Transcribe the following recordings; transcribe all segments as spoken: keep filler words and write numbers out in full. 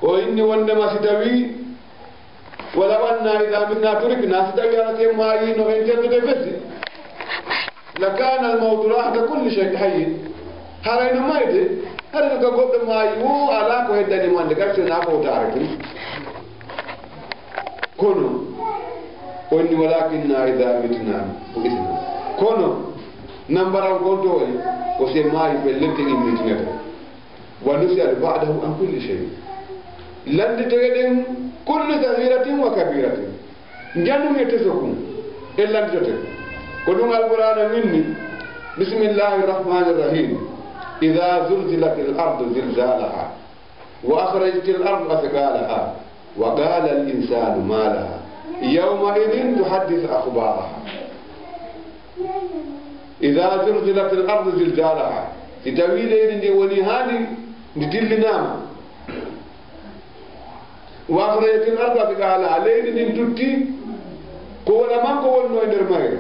O inni wondema si tawi, walaw anna idha mitna turikna, si tawi hara si en maayino en terdude fesi, la kana al mawtu rahata kulli shay hayyin. Haray no mayde, haray no ka goɗɗo maayi wo, alaa ko heddani mo hannde, kadi so wonaa fowtaare tun. Kono, o inni, walakinna idha mitna bu'ithna. Kono, nambara on kon to woni, ko si en maayi, pellet en immintinete. Wa nus'alu ba'dahu an kulli shay. Lannditoyɗen kullu saghiratin wa kabiratin. Njanun e teso kun, en lannditote. Ko ɗun Alqur'aana winni, bismillahi rahmani rahim. Idha zulzilatil ardu zilzalaha. Wa akhrajatil ardu athqalaha. Wa qala al insanu ma laha. Yawma idhin tuhaddithu akhbaraha. Idha zulzilatil ardu zilzalaha. Si tawi leydi ndi woni haa ndi, ndi dillinaama. Wa akhrajatil ardu athqalaha. Leydi ndin tutti ko wona makko wonno e nder mayre.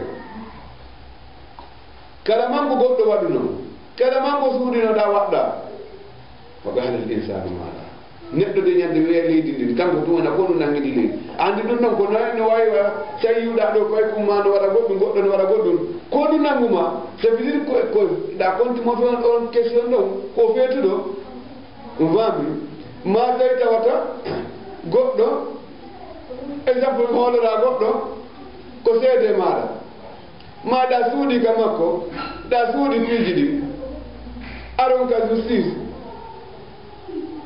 Kala manko goɗɗo waɗuno, kala manko suuɗinoɗaa waɗɗaa. Wa qala al insanu ma laha. Neɗɗo de ñande wiya leydi ndin, kanko tun wona ko ɗun nangidi leydi. Anndi ɗun ɗon ko no, no waawi wa, so a yi'uɗaa ɗoo paykun maa no waɗa goɗɗun, goɗɗo no waɗa goɗɗun. Ko ɗun nangu ma, ça veut dire ko, ko ɗa konti mo toon on question ɗon, ko feetuɗo. On faami? Maa tawi tawata goɗɗo, exemple, mi hooloraa goɗɗo, ko seede maaɗa. Maa ɗa suuɗi ka makko, ɗa suuɗi piiji ɗin. Aron ka justice.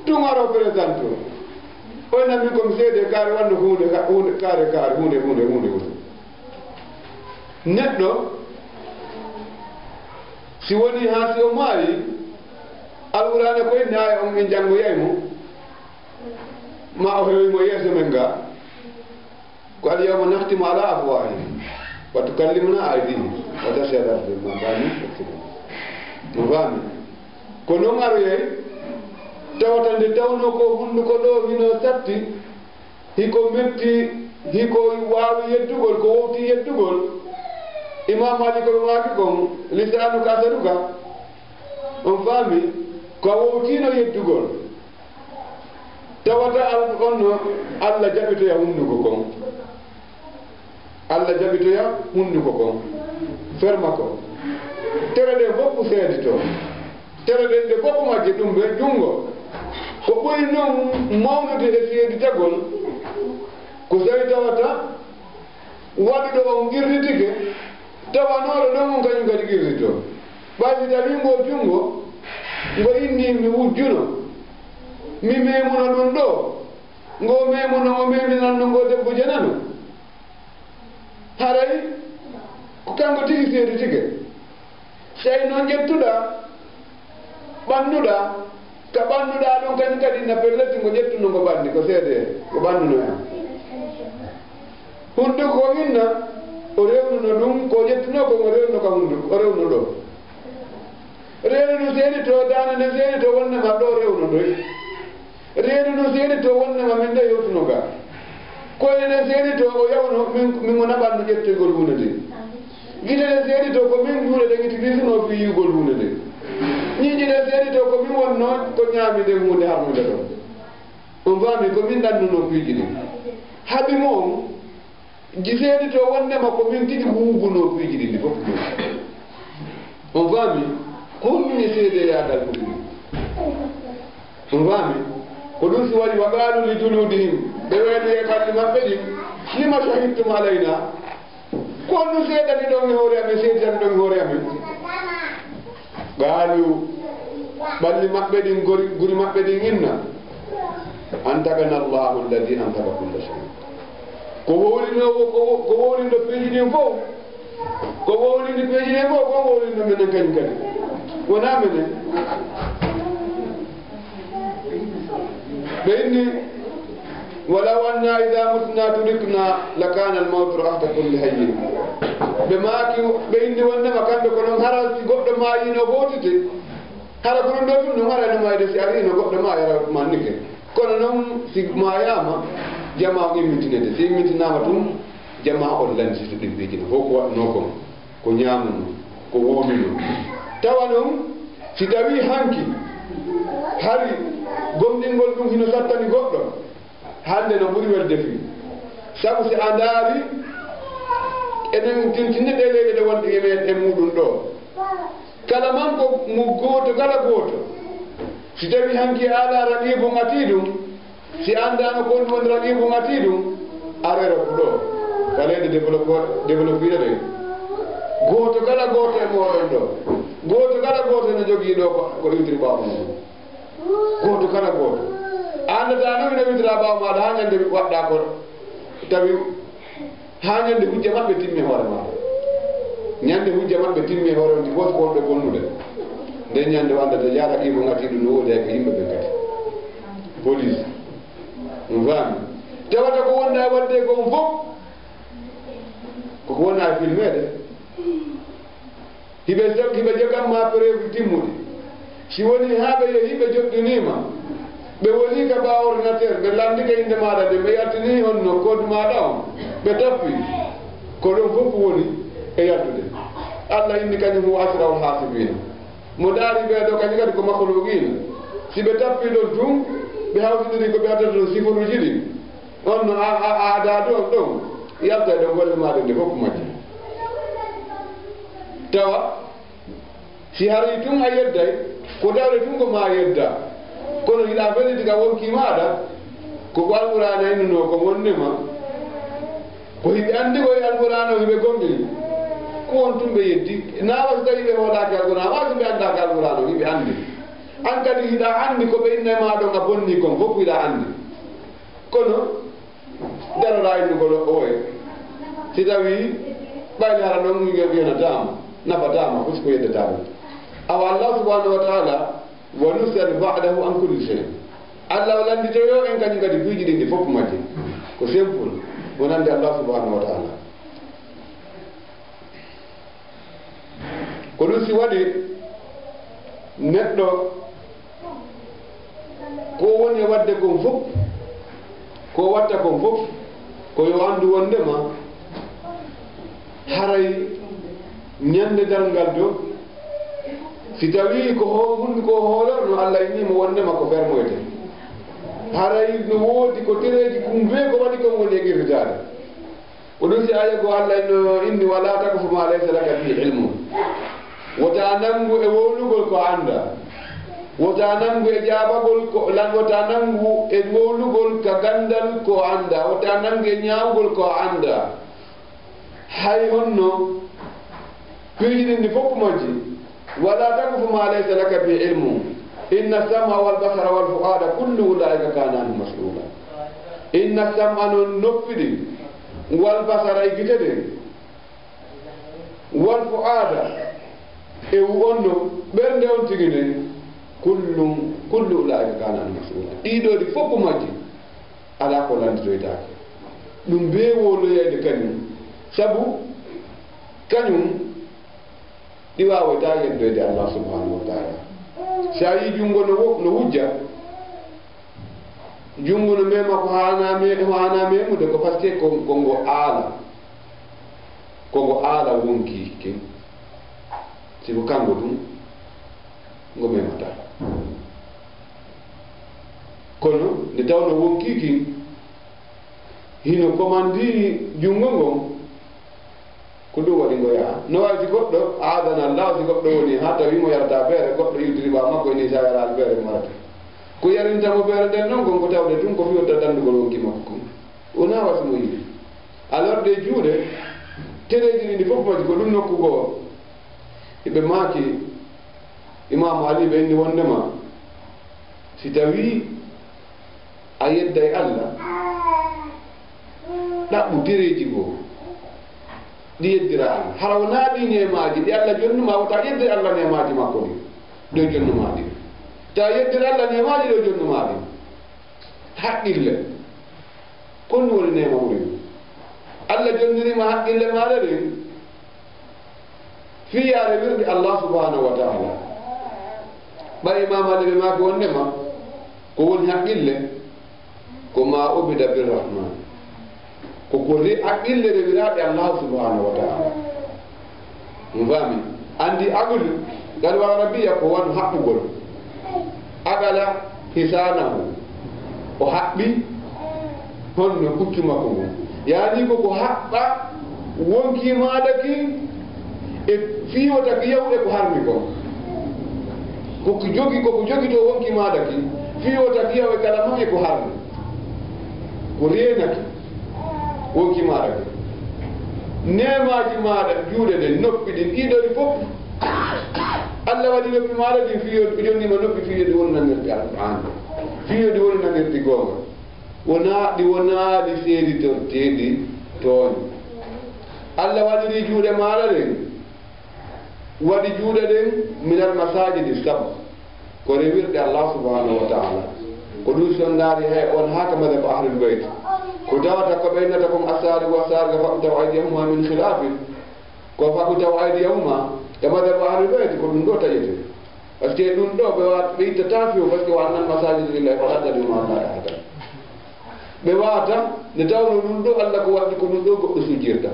Tun aro présenté. O inna min ko mi seede kaare wanno huunde, ka-, huunde, kaare, kaare, huunde, huunde, huunde, huunde. Neɗɗo, si woni haa si o maayi, Alqur'aana ko inni aya on min janngoyay mo, ma o hewi mo yeeso men ga. Ko al yawma nakhtimu ala afwahihim wa tukallimuna aydihim wa tashhadu arjuluhum bima kanu yaksibun. No faami? Ko non aroyay, tawata nde tawno ko hunduko ɗo hino satti, hiko metti, hiko waawi yeddugol, ko wowti yeddugol. Imam Malik ko maaki kon, lisanuka asaduka. On faami? Ko a wowtino yeddugol. Tawata al-, on no Allah jaɓitoya hunduko kon. Allah jaɓitoya hunduko kon. Ferma kon. Tere ɗen fof ko seedito. Tere ɗen ɗe fof majje ɗum ɓe junngo. Ko ɓuri non mawnude e seeditagol, ko so tawi tawata waɗuɗo on qirritike, tawanooɗo ɗon on kañum kadi qirrito. Ɓay si tawii ngoo junngo, ngo inni mi wujjuno, mi meemuno ɗum ɗoo, ngoo meemuno, o meeminanno ngoo debbo janano. Haray ko kanko tigi seeditike. Sey noon ƴettuɗaa, ɓannuɗaa, ka ɓannuɗaa ɗon kañum kadi na pelletti ngo ƴettuno ngo ɓanndi, ko seede ko ɓannuno en. Hunduko ko inna, o rewnuno ɗum, ko ƴettuno ko ngo rewnuno ka hunduko, o rewno ɗo. Reedu ndu seedi to, daande nden seedi to, wonnde ma ɗo rewno ɗoy. Reedu ndu seedi to, wonnde ma min ɗo yewtuno ga. Koyɗe ɗen seedi to, o yawno min, min mo naɓanno ƴettoygol huunde nde. Gite ɗen seedi to, ko min juuɗe ɗen ittirisuno fii yi'ugol huunde nde. Ñiiƴe ɗen seedi to, ko min wonno ko ñaami nden huunde harmunde ɗon. On faami, ko min ɗannuno piiji ɗin. Haɓi mo on, ji seedi to wonnde ma ko min tigi wuuguno piiji ɗin ɗi fof. On faami, ko min e seedeyaagal ɓuri ɗum. On faami, ko ɗum si waɗi, wa qaalu li juluudihim, ɓe weeɗoyi e ɓalli maɓɓe ɗin, lima shahidtum alayna, ko honɗum seedani ɗon e hoore amen, seeditani ɗon e hoore amen? Qaalu, ɓalli maɓɓe ɗin, gori, guri maɓɓe ɗin inna, antaqana Allahu alladi antaqa kulla shay. Ko wowlinoowo, ko wo-, ko wowlindo piiji ɗin fof, ko wowlindi piiji ɗin fof, ko wowlindo menen kañum kadi. Wonaa menen. Ɓe inni, walaw anna idha mutna turikna lakana al-mawtu rahata kulli hayyin. Ɓe maaki, ɓe inni wondema kamɓe ko non hara si goɗɗo maayino footite. Hara ko ɗum ɗo ɗum no hara no maayde si ari no goɗɗo maaya hara mannike. Kono non si maayaama, jamaa on immintinede. Si immitinaama tun, jamaa on lanndito ɗin piiji no fof ko waɗunoo kon. Ko ñaamuno, ko woomino. Tawa non, si tawii hanki, hari Gomɗingol ɗum hino sattani goɗɗo, hannde no ɓuri welde fii. Sabu si a ndaari, eɗen tintini ɗee leyɗe ɗe wonɗen e men e muuɗum ɗoo. Kala manko mo gooto, kala gooto, si tawii hanki a alaa raqiibun atiidun, si a anndaano ko honɗum woni raqiibun atiidun, a reero ko ɗoo, ka leyɗe développé-, développiiɗe ɗen. Gooto kala gooto e mooɗon ɗoo, gooto kala gooto no jogii ɗoo ko, ko iwtiri ɓaawo mum. Gooto kala gooto. A anndataa no ina iwtira ɓaawo maaɗa haa ñande waɗɗaa ko tawi Haa ñande hujja maɓɓe timmi e hoore maaɗa. Ñande hujja maɓɓe timmi e hoore on, ɗi fof ko wonɓe bonnude. Nden ñande o anndata yaara ɗi mo ngati ɗum no woodi hay ko yimɓe ɓen kadi. Police. On faami? Tawata ko wonɗaa e waɗde ko on fof, koko wonaa e filmeede. Hiɓe, hiɓe jogan ma preuve timmuɗi. Si woni haa ɓe yehi, ɓe joɗɗinii ma, ɓe woni ka baa ordinateur, ɓe lanndike innde maaɗa nden, ɓe yaltini honno code maaɗa on, ɓe tappi. Ko ɗon fof woni e yaltude. Allah inni kañum huwa asra'ul haasibiina. Mo ndaari ɓee ɗoo kañum kadi ko makhluuqiina. Si ɓe tappi ɗon tun, ɓe hawtindiri ko ɓe addata ɗon siforuuji ɗin. On no a, a, a adaadu on ɗon, yalta e ɗon golle maaɗa nde fof majji. Tawa, si haray tun a yedday, ko tawde tun ko ma yedda. Kono hiɗa felliti ka wonkii maaɗa, ko ko Alqur'aana innunoo ko wonnde ma. Ko hiɓe anndi ko e Alqur'aana o hiɓe gomɗini. Ko on tun ɓe yeddi. Naa wa si tawii ɓe hoolaaki Alqur'aana, wa si ɓe anndaaka Alqur'aana o hiɓe anndi. An kadi hiɗa anndi ko ɓe inna ma ɗon a bonnii kon fof hiɗa anndi. Kono, daroɗaa innugol o oye. Si tawii ɓayde hara ɗon yonataama, nafataa ma, ko si ko yeddataa ɗum. Awa Allah subhanahu wa ta'ala, wa nus'alu ba'dahu an kulli shay. Allah o lannditoyo en kañum kadi piiji ɗin ɗi fof majji. Ko simple, wonande Allah subhanahu wa ta'ala. Ko ɗum si waɗi neɗɗo ko woni e waɗde kon fof, ko watta kon fof, ko yo anndu wonndema haray ñande darngal do, si tawii ko ho-, hunnduko o hoolorno, Allah innii mo wonndema ko fermoyte. Haray no woodi ko tereeji ɗum bee ko waɗi kon woni e qirdaade. Ko ɗum si aaya goo Allah no inni, "Wa laa taqfu maa laysa laka bihi ilmun." Wota nanngu e wowlugol ko a anndaa. Wota nanngu e jaabagol ko, lan, wota nanngu e wowlugol ka ganndal ko a anndaa. Wota nanngu e ñaawugol ko a anndaa. Hay honno piiji ɗin ɗi fof majji. "Wa laa taqfu maa laysa laka bihi ilmun. Inna sam'a wal basara wal fu'aada kullu ulaa'ika kaana anhu mas'uula." Inna sam'a, non noppi ɗin, wal basara, e gite ɗen, wal fu'aada, e wonno ɓernde on tigi nden, kullum, kullu ulaa'ika kaana anhu mas'uula. Ɗii ɗoo ɗi fof majji, alaa ko lannditoytaake. Ɗum bee wowloyayde kañum. Sabu kañum ɗi waawataa yeddoyde Allah subhanahu wa ta'ala. Si a yii junngo no wo-, no wujja, junngo no mema ko haanaa me-, ko haanaa memude, ko parce que ko, ko ngo aala. Ko ngo aala wonkii kin. Si ko kanngo tun, ngo memataa. Kono nde tawno wonkii kin hino komandii junngo ngon, ko ɗum waɗi ngo yaha. No waawi si goɗɗo, aadana Allah, si goɗɗo woni haa tawi mo yarataa beere, goɗɗo iwtiri ɓaawo makko, ene sa yaraani beere mo warata. Ko yarinta mo beere nden non kon ko tawde tun ko fiyorta danndugol wonkii makko kon. Wonaa wa si mo yiɗi. Alors ɗee juuɗe, tereeji ɗin ɗi fof majji ko ɗum nokku goo. Hiɓe maaki Imaamu Ali ɓe inni wonndema si tawii a yedday Allah, ɗaɓɓu tereeji goo, ɗi yeddira an. Hara wonaa ɗi neemaaji ɗi Allah jonnu ma, wota yeddir Allah neemaaji makko ɗin, ɗo jonnu ma ɗin. Ta yeddir Allah neemaaji ɗo jonnu ma ɗin. Haqqille. Ko honɗum woni neema ɓuri ɗum? Allah jonniri ma haqqille maaɗa ɗen fii yaa rewirde Allah subhanahu wa ta'ala. Ɓay Imam Ali ɓe maaki wonndema ko woni haqqille ko ma ubida birrahman. Ko ko re-, haqqille rewiraaɗe Allah subhanahu wa ta'ala. On faami? Anndi aqlu, ngal wa Arabiya ko wano haɓɓugol. Aqala, Hisaanahu, o haɓɓi honno puccu makko ngun. Yaani ko ko haɓɓa wonki maaɗa kin e fii wota ki yahu e ko harmi kon. Ko ko jogi, ko ko jogitoo wonki maaɗa kin, fii wota ki yahu e kala man e ko harmi. Ko reenaki wonki maaɗa kin. Neemaaji maaɗa, juuɗe ɗen, noppi ɗin, ɗii ɗoo ɗi fof. Alla waɗi noppi maaɗa ɗin fii yo, jonnii ma noppi fii yo ɗi wonu nanirde Alqur'aan, fii yo ɗi wonu nanirde goonga. Wonaa, ɗi wonaali seeditorteeɗi tooñ. Alla waɗiri juuɗe maaɗa ɗen, waɗi juuɗe ɗen minal masaajidi sab, ko rewirɗe Allah subhanahu wa ta'ala. Ko ɗum sonndaari hay on haa ka madhab Ahlul Bayt. Ko tawata ko ɓeynata kon assaariqu was-saariqatu faqta'u aydiyahuma min khilaafin. Ko faqta'u aydiyahuma, e madhab Ahlul Bayt, ko ɗum ɗoo taƴetee. Parce que ɗum ɗoo ɓe wa-, ɓe ittataa few, parce que wa annal masaajida lillahi falaa tad'u ma'a Allahi ahadan. Ɓe waata, nde tawnoo ɗum ɗoo Alla ko waɗi ko ɗum ɗoo goɗɗo sujjirta.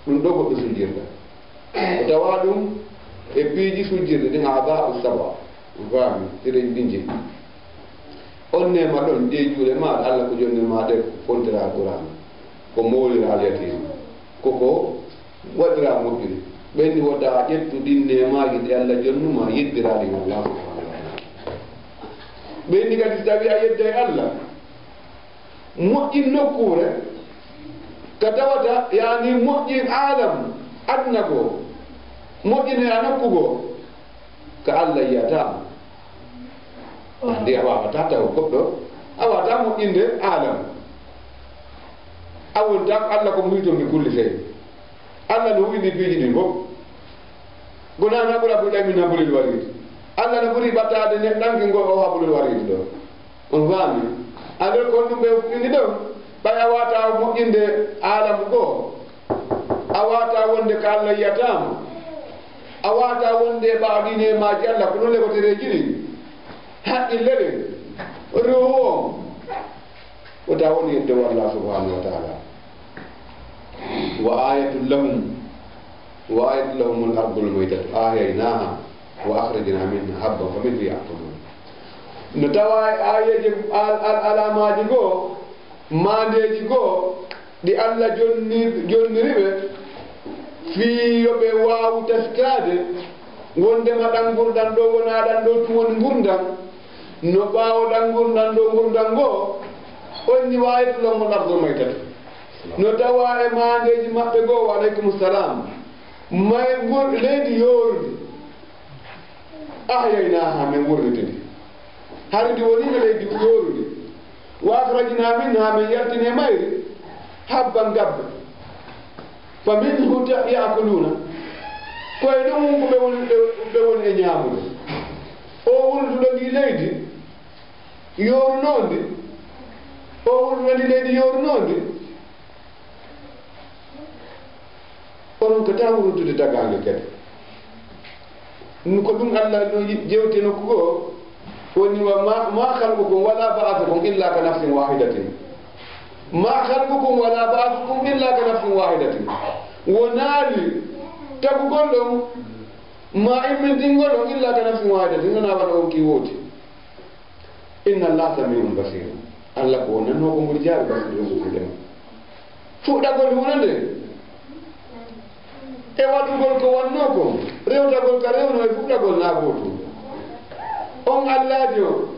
Ɗum ɗoo goɗɗo sujjirta. Ko tawaa ɗum e piiji sujjirde ɗin, a'daa'u saba. On faami, sereeji ɗin jeyi. On neema ɗon, ɗee juuɗe maaɗa, Alla ko jonnir ma ɗe, fontira Alqur'aana. Ko mowlira al-yatiim. Ko ko waɗira moƴƴude. Ɓen ni wota ƴettu ɗin neemaaji ɗi Alla jonnuma, yeddiraa ɗi Allah subhanahu wa ta'ala. Ɓen ni kadi, si tawii a yedday Alla, moƴƴin nokkuure ka tawata, yaani moƴƴin aalam aduna goo, moƴƴin e a nokku goo, ka Alla yiyataa ma. Anndi a waawataa taw goɗɗo, a waawataa moƴƴinde aalam. A wontaa ko Alla ko mo hiito bi kulli shay. Alla no huɓini piiji ɗin fof. Gonaa na ɓura Abdul Mumin Abdul Walid. Alla no ɓuri ɓattaade neɗɗanke ngo o Abdul Walid ɗo. On faami? Alors ko ɗum ɓe fuɗɗini ɗon, ɓay a waawataa moƴƴinde aalamu goo. A waawataa wonde ka Alla yiyataa ma. A waawataa wonde e ɓaawo ɗii neemaaji Alla, ko ɗum legotereeji ɗin. Haqqille ɗen. Ruuhu on. Wota won yedde Allah subhanahu wa ta'ala. Wa ayatun lahum, wa ayatun lahumul ardul maytatu ahyaynaaha wa akhrajna minha habban faminhu ya'kulun. No tawa e aayeeje al-, al-, alaamaaji goo, maandeeji goo, ɗi Alla jonni-, jonniri ɓe, fii yo ɓe waawu taskaade, wondema ɗan ngurndan ɗoo wonaa ɗan ɗoo tun woni ngurndan, no ɓaawo ɗan ngurndan ɗoo ngurndan goo, on ni wa ayatun lahumul ardul maytatu. No tawa e maandeeji maɓɓe goo, wa alaykumu salaam, may ngur-, leydi yoorundi. Ahyaynaaha, men wurniti ndi. Hari ndi woniino leydi yoorundi. Wa akhrajna minha, men yaltini e mayri habban gabbe. Fa minhu ta-, ya'kuluna. Ko e ɗum ko ɓe woni, ɓe, ɓe woni e ñaamude. O wurduɗo ndi leydi yoorunoondi. O wurduɗo ndi leydi yoorunoondi. Onon ko tan wurdude dagaange kadi. Ɗum ko ɗum Alla no yi-, jewti nokku goo, woni wa ma, ma khalqukum wala ba'thukum illa ka nafsin wahidatin. Ma khalqukum wala ba'thukum illa ka nafsin wahidatin. Wonaali tagugol on, ma immintingol on illa ka nafsin wahidatin, wonaa wano on kii wooti. Inna Allaha sami'un basir. Alla ko o nannoo ko ngol jaabi, basir ko ngol dem. Fuɗɗagol huunde nde e waɗugol ko wannoo kon, rewtagol ka rewnoo e fuɗɗagol naa gootum. On Allaajo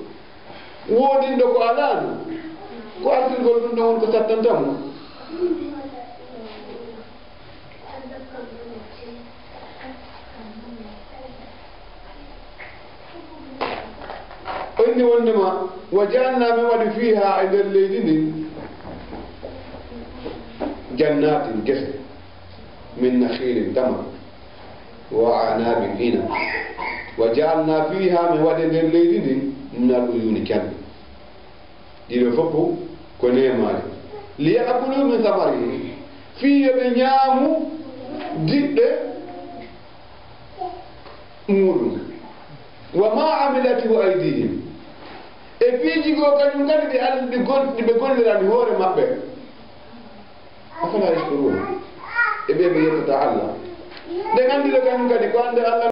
woodinɗo ko alaano, ko artirgol ɗum ɗon woni ko sattanta mo. O inni wondema, wa ja'alna, men waɗi, fiha, e nder leydi ndin, jannatin, gese, min nakhilin, tamar, wa anabin, inab. Wa ja'alna fiha, men waɗi e nder leydi ndin, min al uyuni, canɗi. Ɗiɗo fof ko neemaaji. Li ya'kulu min samarihi, fii yo ɓe ñaamu diɗɗe muuɗum. Wa ma amilatihu aydihim, e piiji goo kañum kadi ɗi al-, ɗi gol-, ɗi ɓe gollirani hoore maɓɓe. Afala yashkurun, e ɓe ɓe yettata Allah. Ɓe anndira kañum kadi ko annde Allah.